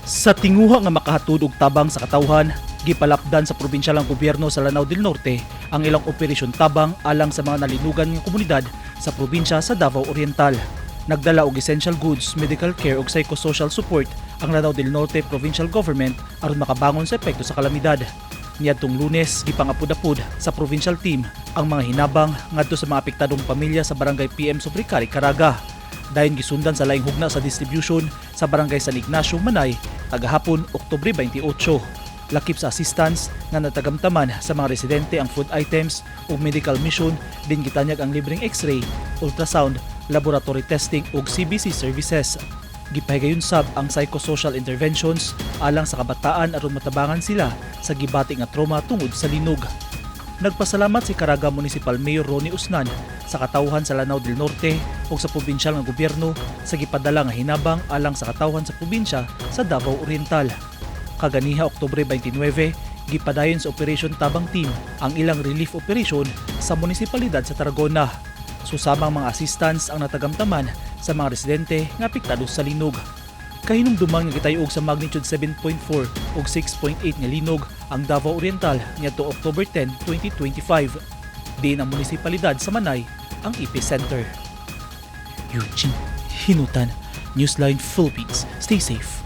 Sa tinguha nga makahatod og tabang sa katawhan, gipalapdan sa probinsyalang gobyerno sa Lanao del Norte ang ilang Operasyon Tabang alang sa mga nalinugan nga komunidad sa probinsya sa Davao Oriental. Nagdala og essential goods, medical care ug psychosocial support ang Lanao del Norte Provincial Government aron makabangon sa epekto sa kalamidad. Niadtong Lunes, gipangapud-apud sa provincial team ang mga hinabang ngadto sa mga apektadong pamilya sa Barangay PM Sobricari, Caraga. Dayon gisundan sa laing hugna sa distribution sa Barangay San Ignacio, Manay, kagahapon, Oktubre 28. Lakip sa assistance nga natagamtaman sa mga residente ang food items ug medical mission din gitanyag ang libreng X-ray, ultrasound, laboratory testing ug CBC services. Gipahigayon sab ang psychosocial interventions alang sa kabataan aron matabangan sila sa gibati nga trauma tungod sa linog. Nagpasalamat si Caraga Municipal Mayor Ronnie Usnan sa katawhan sa Lanao del Norte ug sa probinsyal nga gobyerno sa gipadala nga hinabang alang sa katawhan sa probinsya sa Davao Oriental. Kaganiha, Oktubre 29, gipadayon sa Operation Tabang Team ang ilang relief operation sa munisipalidad sa Tarragona. Susamang mga assistance ang natagamtaman sa mga residente nga apektado sa linog. Kahinumduman nga gitayog sa magnitude 7.4 ug 6.8 nga linog ang Davao Oriental niadto October 10, 2025. Diin ang munisipalidad sa Manay ang epicenter. Eugene Hinutan, Newsline Philippines. Stay safe.